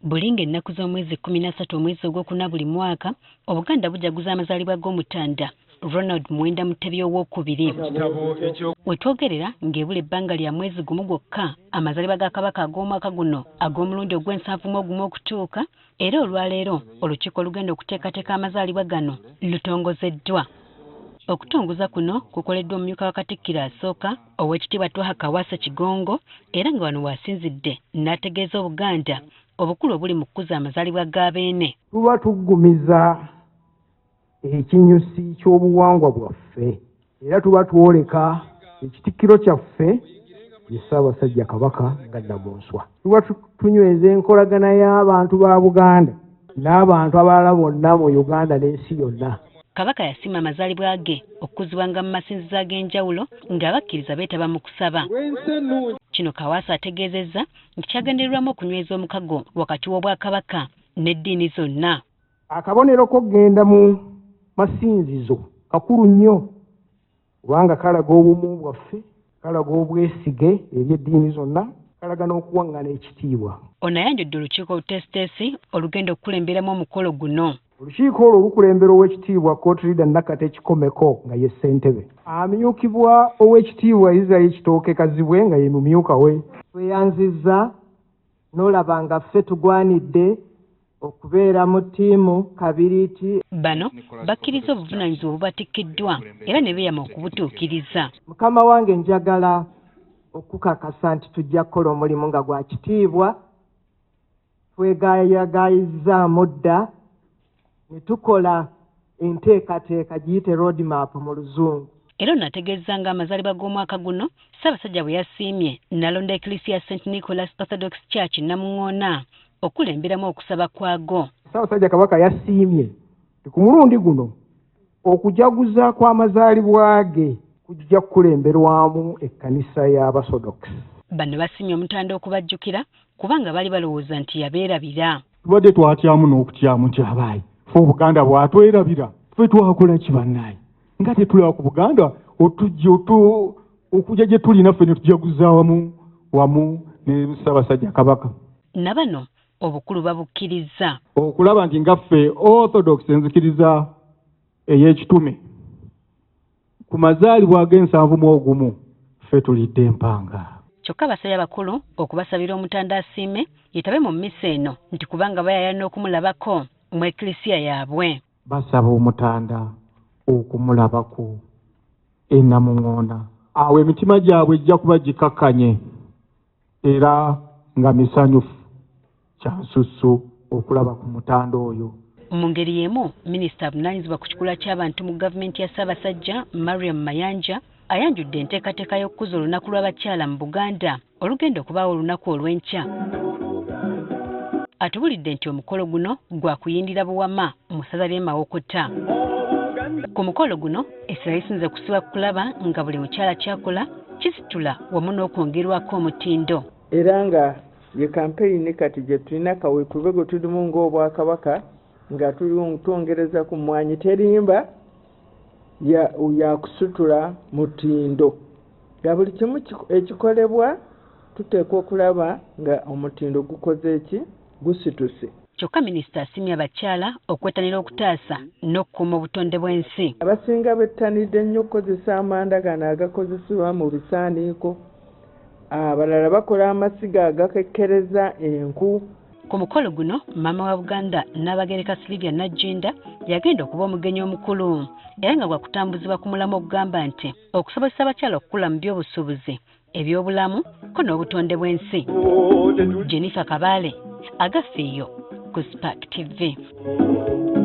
Buli ng'ennaku z'omwezi 13 omwezi ogwokuna buli mwaka, Obuganda bujaguza amazaalibwa g'Omutanda Ronald Muwenda Mutebi Owookubiri. We twogerera ng'ebula ebbanga lya mwezi gumu gwokka amazaalibwa ga Kabaka ag'omwaka guno ag'omulundi ogw'ensanvu mu ogumu okutuuka, era olwaleero olukiiko olugenda okuteekateeka amazaalibwa gano lutongozeddwa. Okutongoza kuno kukoleddwa omumyuka wa Katikkiro asooka, Oweekitiibwa Twaha Kawaasa Kigongo, era nga wano w'asinzidde n'ategeeza Obuganda obukulu obuli mu kukuza amazaalibwa ga Beene. Tuba tuggumiza ekinyusi ky'obuwangwa bwaffe, era tuba twoleka ekitikkiro kyaffe ye Ssaabasajja Kabaka nga Nnamunswa. Tuba tunyweza enkolagana y'abantu ba Buganda n'abantu abalala bonna mu Uganda n'ensi yonna. Kabaka yasiima amazaalibwa ge okukuzibwanga mu masinzizo ag'enjawulo ng'abakkiriza beetaba mu kusaba. Kino Kawaasa ategeezezza nti kyagendererwamu okunyweza omukago wakati w'Obwakabaka n'eddiini zonna. Akabonero k'okugenda mu masinzizo kakulu nnyo, kubanga kalaga obumu bwaffe, kalaga obwesige eri eddiini zonna, kalaga n'okuwaŋŋana ekitiibwa. Ono ayanjudde olukiiko oluteesiteesi olugenda okukulemberamu omukolo guno. Olukiiko olwo lukulembera Oweekitiibwa Cotrida Nakate Kikomeko nga ye ssentebe, amyukibwa Oweekitiibwa Israel Kitooke Kazibwe nga ye mumyuka we. Tweyanzizza n'olaba nga ffe tugwanidde okubeera mu ttiimu Kabiriiti. Bano bakkiriza obuvunaanyizibwa obubatikkiddwa era ne beeyama okubutuukiriza. Mukama wange, njagala okukakasa nti tujja kukola omulimu nga gwa kitiibwa. Twegayagayizzaamu dda ne tukola enteekateeka, giyite roadmap mu Luzungu. Era ono ategeezza ng'amazaalibwa g'omwaka guno Ssaabasajja bwe yasiimye n'alonda Eklesia St Nicholas Orthodox Church Namuŋŋoona okulemberamu okusaba kwago. Ssaabasajja Kabaka yasiimye nti ku mulundi guno okujaguza kw'amazaalibwa ge kujja kukulemberwamu ekkanisa y'Abasodox. Bano basiimye Omutanda okubajjukira kubanga baali balowooza nti yabeerabira. Tubadde twatyamu n'okutyamu nti abaayi, fe Obuganda bwatwerabira, ffe twakola ki bannaayi nga tetulaba ku Buganda otujja okujja gye tuli naffe ne tujaguza wamu wamu ne Ssaabasajja Kabaka. Na bano obukulu babukkirizza. Okulaba nti nga ffe Orthodox, enzikiriza ey'ekitume, ku mazaalibwa ag'ensanvu mu ogumu ffe tulidde empanga. Kyokka basabye abakulu okubasabira Omutanda asiime yetabe mu mmisa eno, nti kubanga bayayana okumulabako mu eklesia yaabwe. Basaba Omutanda okumulabako enamuŋoona awo emitima gyabwe ejja kuba gikakkanye era nga misanyufu kyansusu okulaba ku mutanda oyo. Mu ngeri y'emu, minisita avunaanyizibwa ku kikula ky'abantu mu gavumenti ya Ssaabasajja, Mariam Mayanja, ayanjudde enteekateeka y'okukuza olunaku lw'abakyala mu Buganda olugenda okubaawo olunaku olw'enkya. Atubulidde nti omukolo guno gwa kuyindira Buwama mu ssaza ly'e Mawokota. Ku mukolo guno essira lisinze kusibwa kulaba nga buli mukyala kyakola kisitula wamu n'okwongerwako omutindo. Era nga ye kampeyini kati gye tulina, kaweefube gwe tulimu ng'Obwakabaka nga twongereza ku Mmwanyi Terimba yakusitula mutindo, nga buli kimu ekikolebwa tuteekwa okulaba nga omutindo gukoze eki gusituse. Kyokka minisita asiimye abakyala okwettanira okutaasa n'okukuuma obutonde bw'ensi. Abasinga bettanidde nnyo okukozesa amanda gano agakozesebwa mu bisaaniiko, abalala bakola amasiga agakekkereza enku. Ku mukolo guno, maama wa Buganda Nnaabagereka Sylvia Nagginda yagenda okuba omugenyi omukulu, era nga gwakutambuzibwa ku mulamwa okugamba nti okusobozesa abakyala okukula mu by'obusuubuzi, ebyobulamu ko n'obutonde bw'ensi. Jennifer Kabaale, Agafeeyo ku Spark TV.